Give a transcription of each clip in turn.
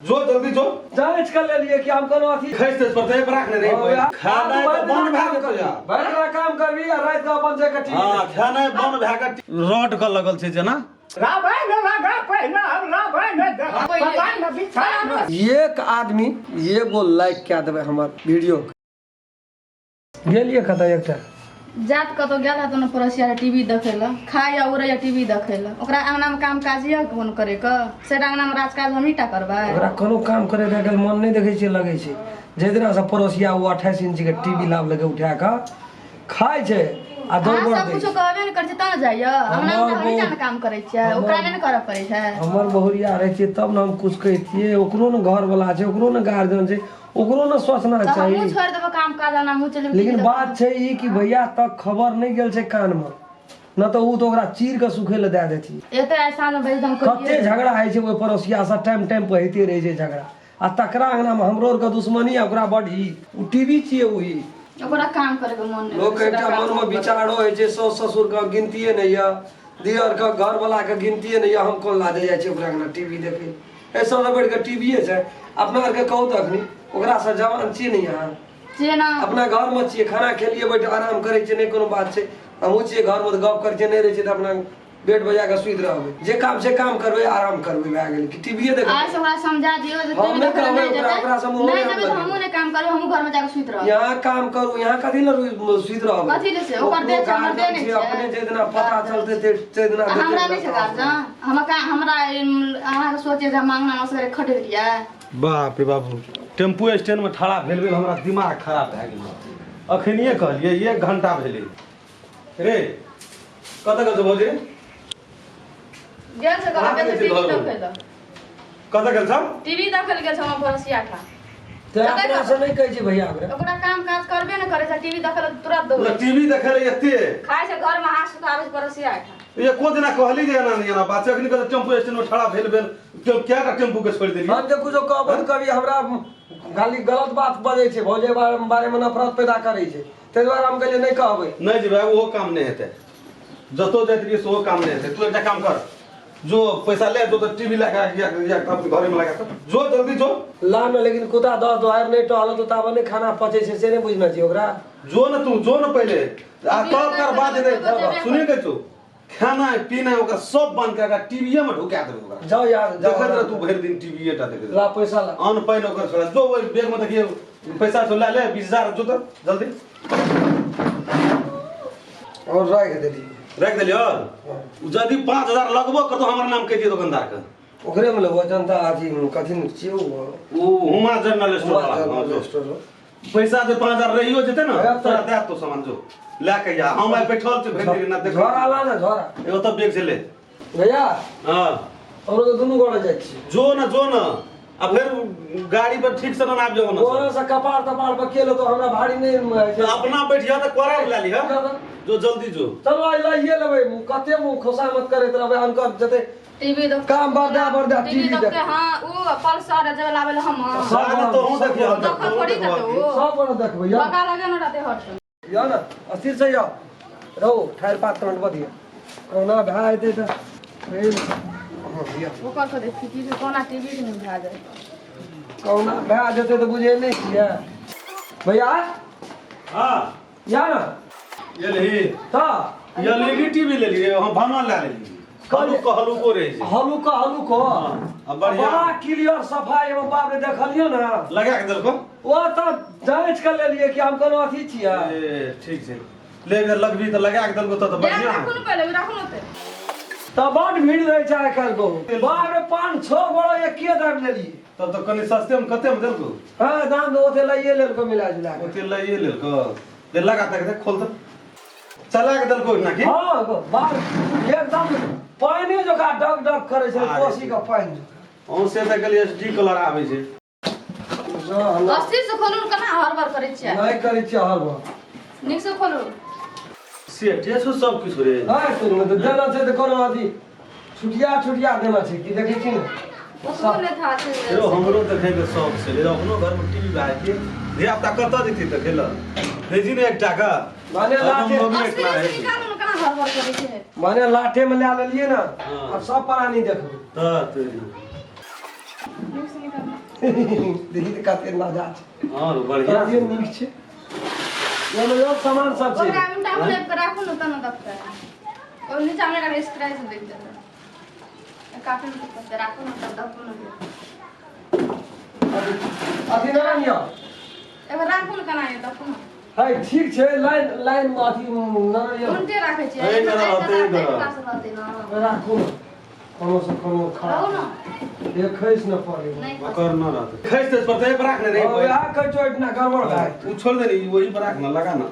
जो जल्दी जो। जांच कर लेलिए कि हम कोनो अथी खैस तेस पर तो राख ने रे। खाना भरि बन दिना भए काम गेल करबी। या। भरि दिना काम करबी आ राति के अपन जाके टीवी। हां, खाना बन भए के रड के लगल छै जेना। रामायण लगा पहिने हम रामायण पता न बिछा। एक आदमी एगो लाइक कए देबै हमर वीडियो के। गेलियै कतऽ एकटा? जात कतौ गेल हत ने पड़ोसिया टीवी देखै लए, खाइ आ उड़ैया टीवी देखै लए। ओकरा अंगना में काम काज यऽ कोनो करे के? से अंगना में राज काज हमही टा करबै? ओकरा कोनो काम करे के आइकाल्हि मन नहि देखै छियै लगै छै। जाहि दिना से पड़ोसिया ओ 28 इंच के टीवी लाबलकै उठा कऽ खाइ छै आ दौड़ अहाँ दै सब कुछो छै। कहबे ने करै छै तब ने जाइया अंगना में। हमर हमही टा बहु ने काम करै छियै, ओकरा नहि ने करऽ पड़ै छै। हमर बहुरिया रहै छियै तब ने हम कुछ कहितियै। ओकरो ने घरवला छै, ओकरो ने गार्जियन छै, ओकरो ने सोचना तऽ चाही। हमहूँ छोड़ि देबै काम काज, अंगना हमहूँ चलि जेबै टीवी लेकिन देखऽ। बात छै ई कि भैया तक खबर नहि गेल छै कानमे, न तऽ ओ तऽ ओकरा चीर के सुखै लए दए देतियै। एतऽ आइ साँझमे भेज हम। कते झगड़ा होइ छै ओहि पड़ोसिया से, टाइम टाइम पर होइते रहै छै झगड़ा। आ तकरा अंगनामे हमरो आरके दुश्मनी आ ओकरा बड ही ओ टीवी छियै ओही। ओकरा काम करे के मन नहि। लोक एकटा मनमे विचारो होइ छै, साउस ससुरके गिनतिए नहि यऽ, दियरके घरवलाके गिनतिए नहि यऽ, हम कोन लाजे जाइ छियै ओकरा अंगना टीवी देखै? एहि सबसँ बढ़ि कऽ टीवीए छै। अपना आरके कहू तऽ अखनी ओकरासँ जवान छियै ने अहाँ? छियै ने। अपना घरमे छियै, खाना खेलियै, बैठ आराम करै छियै, नहि कोनो बात छै। हमहूँ छियै घरमे तऽ गप करै छियै, नहि रहै छियै तऽ अपना बेड बजा कऽ सुति रहबै। जे काम छै काम करबै, आराम करबै, भए गेलै। कि टीवीए देखबै? आइ से ओकरा समझा दियौ जे हम टीवी नहि देखै लए कहबै नहि ओकरा, जेतै। ओकरा से मुँह नहि नहि जेबै तऽ हम हमहूँ नहि काम करबै, हमहूँ घरमे जाकऽ सुति रहब। यहाँ काम करू, यहाँ कथी लए सुति रहबै? कथी लए छै? ओकर देह छै, हमर देह नहि छै। छै। अपने जे दिना पता चलतै ते दिना आ हमरा देतै। नहि छै गार्जियन? हमरा का हमरा अहाँके सोचे जे हम अंगना असगरे खटैत रहियै। बाप रे बाबू, टेम्पू स्टैंड में ठड़ा भेल भेल हमरा दिमाग खराब भए गेल। अखनिए कहलियै, एक घंटा भेलै रे। कतऽ गेल छौ भौजी? गेल छै कहाँ कतऽ गेल छै टीवी घरमे? देखै लए। कतऽ गेल छौ? टीवी देखै लए गेल छै हमर पड़ोसिया ठाम। तऽ अपना से नहि कहै छै भैया ओकरा। ओकरा काम काज करबे ने करै छै, टीवी देखै लए तुरंत दौड़ै। टीवी देखै लए एते खाइ छै घरमे, हाथ सुखाबै छै पड़ोसिया ठाम। एको दिना कहली जे एना नहि एना बात छै। अखनी कहै टेम्पू स्टैंड में ठड़ा भेल भेल कए टा टेम्पू के छोड़ि देलियै। हम जे कुछो कहबो तऽ कभी हमरा खाली गलत बात बजै छै, भौजे बारे मे नफरत पैदा करै छै, ताहि दुआरे हम कहलियै नहि कहबै। नहि जेबै, ओहो काम नहि हेतै। जतो जाइत रहियै सेहो काम नहि हेतै। तू एकटा काम कर, जो पैसा ले जो, तऽ टीवी लए कऽ या या अपने घरेमे लगा कऽ जो, जल्दी जो। ला ने, लेकिन कुत्ता 10 दुआरि नहि टहलत तऽ ताबे नहि खाना पचै छै, से नहि बुझने छी ओकरा। जो ने तू, जो ने पहिले आ तब कर बाद हेतै। सुनि के छौ, खाना पीना ओकरा सब बंद कए कऽ टीवीए मे ढुका देबै ओकरा। जाओ यार, जाओ। देखैत रह तू भरि दिन टीवीए टा देखैत ला रह। पैसा ला। अन्न पानि ओकर छोड़ा। जो ओहि बैग मे देखिए पैसा छौ, लए ले 20,000, जो तऽ जल्दी। और राखि देलियै। राखि देलियै। और यदि 5,000 लगबो करतो, हमर नाम कहि दियौ दोकानदार के। ओकरे मे लेबो जनता अथी कथी ने छियै ओ? ओ हुमा जनरल स्टोर वाला। हाँ, जो। स्टोर। पैसा जे 5,000 रहियो जेतै ने है तऽ। तोरा दए देतौ सामान। जो लए के आ, हम आइ बैठल छी भरि दिन ना देख। झोरा ला ने, झोरा। एगो तऽ बैग छै, ले। भैया। हाँ। हमरो तऽ दुनू गोटे जाइ छी। जो न, जो न, आ फेर गाड़ी पर ठीक से ना आबि जाओ ना। कोना से कपार तपार पर के लेतो, हमरा भारी नहि होइ छै। तऽ अपना बैठिया तऽ कोरा लए लिह। जो जल्दी जो। चलो आइ लइए लेबै। कते मुँह खोसामत करैत रहबै अनकर जते टीवी देख। काम बरदा बरदा टीवी टीवी देखते। देख। हाँ, उ पल्सर जे लाबै लए हम सब सारा तो हम देखियो। देखऽ थोड़ी देतौ ओ। सब गोटे देखबै यौ। बका लगे ने रहते हर। यौ ने अस्थिर से यौ रहू, ठाढ़ि पात तुरंत बधिया कहुना भए जेतै तऽ फेर हँ यौ। ओकर तो देखी कि कोना टीवी के नहि भए जाए। कहुना भए जेतै तऽ बुझै नहि छियै भैया। हाँ। या ने। ये लही। तऽ ये लेली टीवी ले लिए, हम भाना ले लेली। कहलू कहलू को रहे छै। हलुक हलुक। आ बढ़िया। बड़ा क्लियर सफाई एगो, बाप रे, देखलियै ने। लगा के देलको? ओ तऽ जाँच कऽ लेलियै कि हम कोनो अथी छियै। ए ठीक छै, ले के लगबी तऽ लगा के देलको तऽ बैग बढ़िया। राखू ने पहिले, राखू ने ओते। तऽ बड भीड़ रहै छै आइ काल्हि बहुत। बाप रे, 5-6 गोड़ा एके दाबि लेलियै। तब तऽ कनि सस्ते मे। कते मे देलको? हँ, दाम तऽ ओते लैए लेलको मिला जुला कऽ। ओते लइए लेलको। ले लगा तक देख, खोल तऽ चला के देलको ना की? हँ बाप, एकदम पानि जकाँ डग डग करै छै। अरे। कोसी के पानि जकाँ। अहूँ से तऽ गेलियै, एच डी कलर आबै छै। अस्थिर से खोलू ने, केना हड़बड़ करै छियै? नहि करै छियै हड़बड़। नीक से खोलू। सेटे छौ सब किछु रे। हँ, सुन तऽ देना छै तऽ कोनो अथी छुटिया छुटिया देना छै कि? देखै छी ने। ओतबो नहि था छै। यौ, हमरो देखै के शौक छै रे। अपनो घर में टीवी भए जेतियै, धिया पुता कतऽ जेतियै देखै लए? भेजी ने एकटा के। माने लाठे मम्मी अस्थिर एकला से रहै छै। निकालू ने, केना हड़बड़ करै छै? माने लाठे में लए लेलियै ने। हँ। आब सब प्राणी देखबै। तऽ तोरी। नीक से निकाल। देखी तऽ कते मजा छै। हँ रो, बढ़िया। कते नीक छै। एहिमे सब सामान सब छै। ओकरा उल्टा उलटि कऽ राखू ने तब ने देखतै। ओ नीचामे राखै स्क्रैच देख देतै। काटू ने तऽ राखू ने तब देखू ने। अथी नहि आनियौ। एगो राखू ने केना ये देखू ने। है ठीक छै लाइन लाइन मे अथी नहि यौ। उल्टे राखै छियै। एहि तरह रहतै, एहि तरह। क्लास रहतै ने। राखू ने कोनो से कोनो रहू खराब ने। देखैस न पड़े। नहि ओकर न रहतै। खसि तेज पड़तै, एहि पर राख ने रे। वएह कहै छौ एहिठिना गड़बड़ भए ओ छोड़ दे ने, ई वही पर राख ने, लगा ने।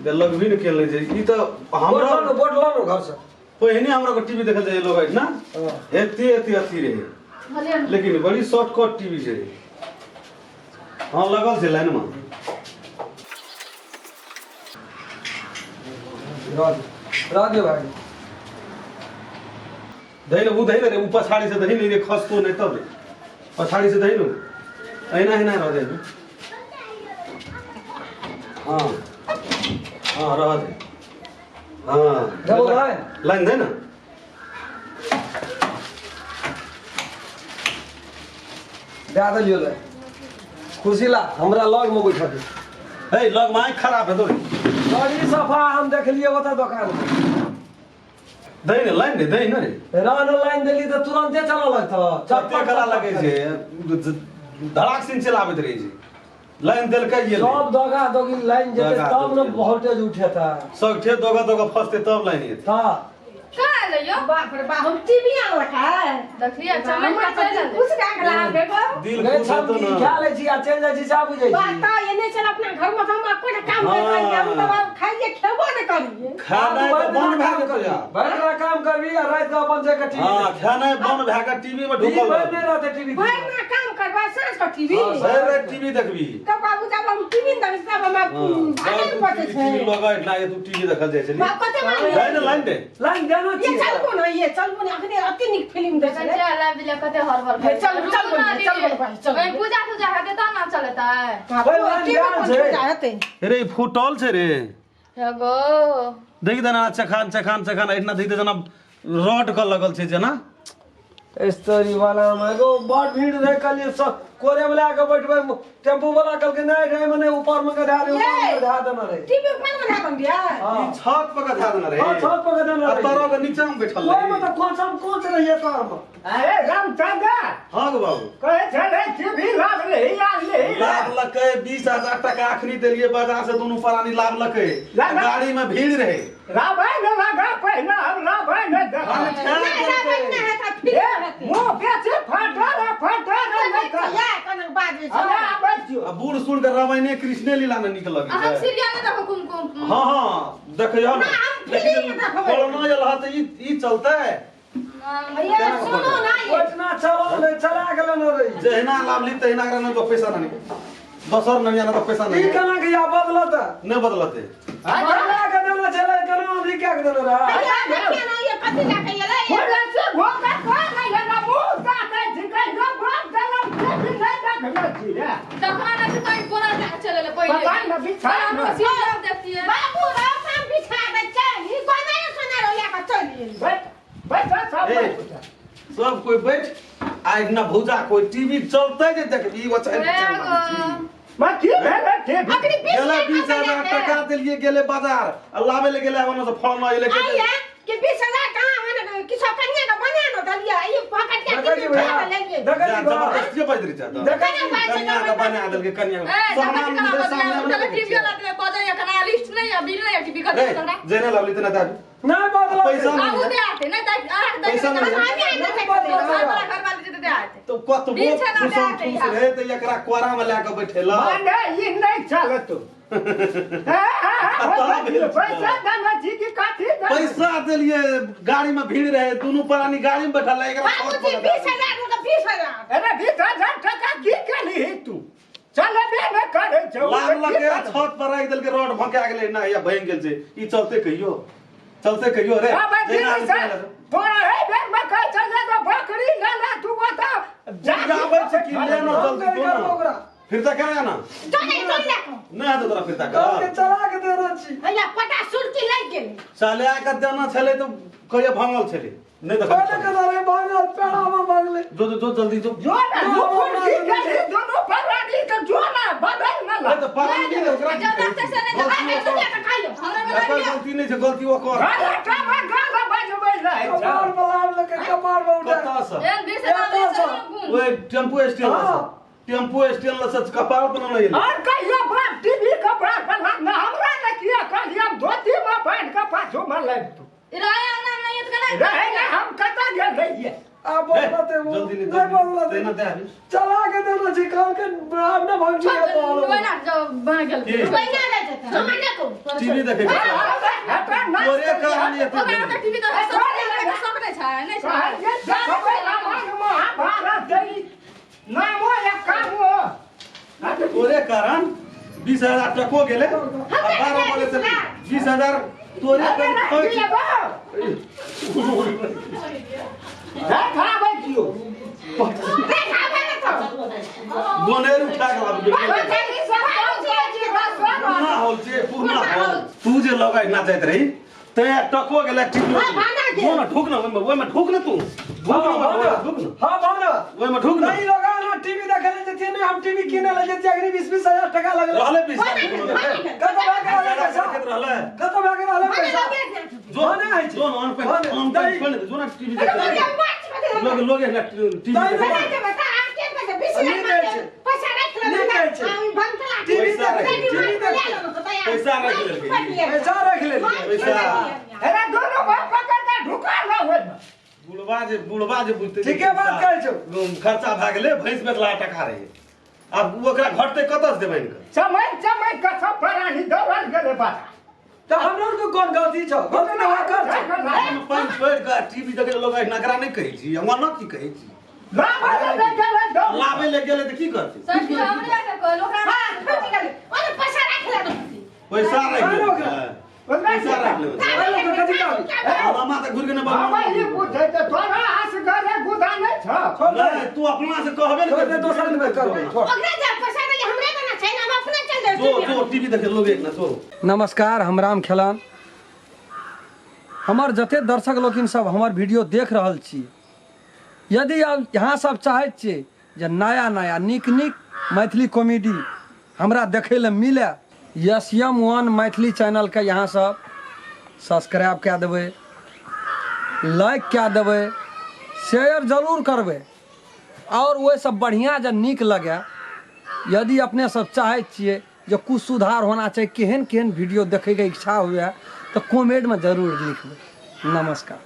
दे लगबी ने केले छै। ई तऽ हमरा हमरा बोर्ड लऽ लो घर से। पहिने हमरा के टीवी देखल जाय लोग ना। हाँ। एते एते अथी रहे। भले ने। लेकिन बड़ी शॉर्टकट टीवी छै। हाँ लगल छै लाइन में। रह दियौ भाई। दही ने उ दही ने रे, उ पछाड़ी से दही ने रे, खसतो नहीं तब रे। पछाड़ी से दही ने अहिना अहिना रह जाए। हाँ हाँ रह दे। हाँ देबो लाइन? लाइन दे ना। दए देलियौ लाइन। खुशी ला हमरा लग में बैठल। हे लग में आँखि खराब हेतौ रे। बड़ी सफा हम देखलियै ओतऽ दोकान में। दही ने लाइन दे, दही ने रे। रह ने लाइन देली तऽ तुरन्ते चलऽ लगतौ। कते कला लगै छै, धड़ाक सिन चलाबैत रहै छै। लाइन देलकै ये सब दगा दगी लाइन जेतै दगा तब ने दगी। वोल्टेज उठेतै। सब ठे दगा दगा फसते तब लाइन एतै। तऽ कहाँ एलै यौ? बाप रे बाप, हम टीवी आनलक है। देखलियै चमैन हमरा कऽ चलि तऽ एलै। खुश भए गेल आबे गो। दिल नहि खुश हेतौ छमकी ने। खा लै छी आ चलि जाइ छी जा बुझै बात छी। तऽ एने चल अपना घर में तऽ हम अपन काम हाँ। कर करियै, हम तऽ आब खाइए खेबो नहि करियै। खेनाइ तऽ बंद भए जेतौ या। भरि दिना काम करबी आ राति कऽ अपन जाके टीवी। हाँ खेनाइ बंद भए कऽ टीवी में दिन ढुकल भरि नहि रहबी। रहतै टीवी। भरि दिना काम करबै साँझ कऽ टीवी। हाँ, भरि राति टीवी देखबी। तऽ बाबू जब हम टीवी ने देखै छी तब हमरा हाँ, भागे ने पचै छै। टीवी लगै ना ये तू टीवी देखल जाइ छली। बाप कते मानि लाइन लाइन दे। लाइन देना ये छी। चलबो ने, ये चलबो ने, अखने अति नीक फिल्म दै देखै छलै। छियै, लाइब देलियै कते हड़बड़ हे, चलू, रुकू चलू, ना चलू, दीदी। भाई, चलू। कहीं पूजा तूजा हेतै तब ने चलेतै। बापू, ओइ लाइन टीवी देना कोन छै। पूजा हेतै? रे ई फूटल छै रे। हे गो। देख देना चखान चखान चखान एहिना देख दे जेना रड के लगल छै जेना। स्टोरी वाला में एगो बड़ भीड़ रहे कहलिए सब कोरे में लए के बैठबै। टेम्पू वाला कहलकै नहि रे मने ऊपर में के धए दे, ऊपर में के धए देने रहे। टीवी ऊपर में धए देने रहे? हाँ। ई छत पर के धए देने रहे। हाँ, छत पर के देने आ रहे। तरह के नीचा में बैठल ओहिमे रहे। तऽ कोचम कोच रहिए तर में। अरे रामचंद्र हाँ गो बाबू। कहै छलै टीवी लागलै लागलै। लाभ लकै 20,000 टका अखनी देलिए बाजार से दोनों प्राणी लाभ लकै। लाभ- गाड़ी में भीड़ रहे। रामायण लगा पहिने हम रामायण देख। हाँ, नहि, रामायण नहि हेतै, ए, फिल्म हेतै। मुँह बेसी फटल फटल नहि कर। या कनक बाजै छै। हमरा आबै छियौ। आ बूढ़ सूढ़ के रामायणे कृष्णे लीला ने निक लगै हम छै। सीरियल नहि देखू कुमकुम। हाँ हाँ देखियौ ने। ना, हम फिल्म लेकिन देखबै। कोरोना जे रहत ई ई चलतै। ये सुनू ना ये। ओहिठिना चलल नहि चला गेल ने रही। जहिना लाभली तहिना करा नहि तो पैसा नहीं दोसर नहीं आना तो पैसा ई नहीं केना के या बदलत? नहीं बदलते। चला के देने छलै केना अमेरिका के देने रहे। या देखिए ना ये कथी लए के एलै? बोले से भोगा कोन नहीं है ना मुँह ताकै छी कहियो बाप देलक टीवी नहि देखने छी रे। देखना नहि छै कहीं कोना लए कऽ चलि एलै पहिले। पता नहि बिछा हम सीरियल देखतियै। बाबू रे हम बिछा के चल, ई कोना सोना रो लए के चलि गेली। बैठ बैठ सब ए, बैठ। सब कोई बैठ आ ना भौजा कोई टीवी चलते जे देखबी वो हे गो। मैं की भेलै टीवी? अखनी बीस गेलै लाख 20,000 टका देलिए गेलै बाजार आ लाबे ले गेलै ओने से फलना एलै के आइए कि 20,000 कहाँ हन किछो कनिया के बना न देलियै, ई पकड़ के देखै छी टीवी भैया, उठा के लेलियै। देखै छी भैया। जबरदस्ती बज रही चाहता। देखै छी। कनिया के बना देलकै कनिया के। ए, सामान देखै छी केना मिलतै, बजैया, सामने उठल मे टीवी वाला के बजैया, केना लिस्ट नहि यऽ, बिल नहि यऽ, टीवी कथी रे, तोरा? जेना लाबली तेना दाबी। नहि बदलत। पैसा आ उ दे आते, नहि तऽ अहाँके दै पैसा के नहि। तऽ हम नहि नहि बदलत। घरवाला घरवाली जेतै दे आते। तो कतबो बिल छै ना ठुसम दे आते ठुस यार। रहे तऽ एकरा कोरा में लए कऽ बैठेलक। माने ई नहि चलत। पैसा देने छी कि कथी देने? पैसा देलिए गाड़ी में भीड़ रहे दोनों प्राणी गाड़ी में बैठल रहे एकरा छत बाबूजी पर 20,000 के 20,000। अरे 20,000 टका की केलही तू? चलबे नहि करै छौ। लाभ लके छत पर राखि देलकै रड भका गेलै ना या भंगि गेल छै। ई चलते कहियो चलते कहियो रे। बाबा जहिना जी से तोरा है बेर में कहै छै जे तो बकरी ले ले तू ओतऽ जा। जाबै छै कि ले ना हम जल्दी नहि तो करबो ना। ओकरा। फिर तऽ करा ना। चलै चलै लए कऽ। नहि हेतौ तोरा फिर तऽ कहलकै कर। चला के देने छी। हैया पटा सुरकी लागि गेलै। चला के देना छलै तऽ कहियो भंगल छलै। नहि देखै पहिले के दरे भागल पेड़ा में भागले जो जो जो जल्दी जो जो ना दुखुन की गली दोनों परानी के जो ना बदल ना नहीं तऽ परानी नहि ओकरा की जब कहै डॉक्टर छी? से नहि गलती जब ओकर हमरा एकर बना लिअ गलती नहि छै गलती ओकर गाला टामा गाला बजबै रहै छै कपार पर लाब लेके कपार पर उठा कतऽसँ एहन भीड़ से एतऽ नाम सँ। गुण ओहि टेम्पू स्टैंड हाँ। सँ टेम्पू स्टैंड लग सँ कपार पर नहि एलै और कहियो बाप टीवी कपड़ा पर ना हमरा ने किया कहलियै हम धोती में बांध के पाछू में लाबि तू रहे अंगना में नहीं तऽ केना रहे ना हम कतऽ गेल रहियै आ बोलते वो जल्दी नहीं नहीं बोलते देना दे अभी चला के देना छी कहल के आब ना भाग छोड़ तो ओहिना जब बन गेल की? पहिना रहै छै हमरा नहि कहू टीवी देखै के छै। हटा ना तोरे कारण एते ओकरा भेलै। तऽ टीवी तऽ शौक शौक नहि छै नहि छै कहलियै देखबै रामायण महाभारत दै नामो या कामो तोरे कारण 20,000 टको गेलै आ 12 बोले से 20,000 तोरे कारण खाबै छियौ नहि खाबै ने तो बोनेर उठा के लाब पुरना हॉल छै पुरना हॉल तू जे लगाइ नाचैत रही ते टको गेलै टीवी हाँ, भाना के। जो ना ढुक ना ओहिमे ओहिमे ढुक ना तू ढुक ना ओहिमे ढुक ना हां भावना ओहिमे ढुक ना नहीं लगा ना टीवी देखे ले जतिए नहीं हम टीवी किने ले जतिए अगनी 20 20 हजार टका लगले रहलै 20 कत भाग रहले पैसा देखैत रहलै कत भाग रहले पैसा जो भने होइ छै। जो ना ऑन पे भने, ऑन पे दही। खोल जो ना टीवी देखै लोग लोग ना टीवी दही देखै टीवी पैसा देख रख टीवी देख पैसा रख लेलकै। पैसा रख ले पैसा अरे दोनों भाई पकड़ के ढुका लो ओहिमे बुढ़वा जे बुझतै जे ठीके बात कहै छौ। खर्चा भए गेलै भैंस बेचला टका रहै आब ओकरा घटतै कतऽ से देबै इनका समय समय के सब प्राणी दौड़ल गेलै बाजार त हमरो के कोन गलती छौ गलती त ओकर छै पानि छोड़ि कऽ टीवी देखै लोग नकरा नहि कहै छी हमरा न की कहै छी लाबै लए गेलै दौड़ लाबै लए गेलै तऽ की करतै सर जी हमरे आके कहल ओकरा पैसा राखि अरे ओकरा। लेबै पैसा राखि लेबै अरे ओकर कथी कहबी मामा तऽ घुरि के नहि बाबा ई बाबा पूछै तऽ तोरा असगरे गुदा नहि छौ छोड़ दे नहि तू अपना से कहबे छोड़ नहि दे दोसर दिन करबै छोड़ जो जो टीवी देखे लोग एक ना जो नमस्कार हम राम खेलान हमर जते दर्शक लोकिन सब हमर वीडियो देख रहल छी यदि आब यहाँ सब चाहैत छियै जे नया नया नीक नीक मैथिली कॉमेडी हमरा देखै लए मिले एस एम वन मैथिली चैनलके यहाँ सब सब्सक्राइब कए देबै लाइक कए देबै शेयर जरूर करबै आओर ओहिसँ बढ़िआँ जे नीक लगै यदि अपने सब चाहै छियै जे किछु सुधार होना चाही केहन केहन वीडियो देखैके इच्छा हुए तऽ कमेंटमे जरूर लिखबै नमस्कार।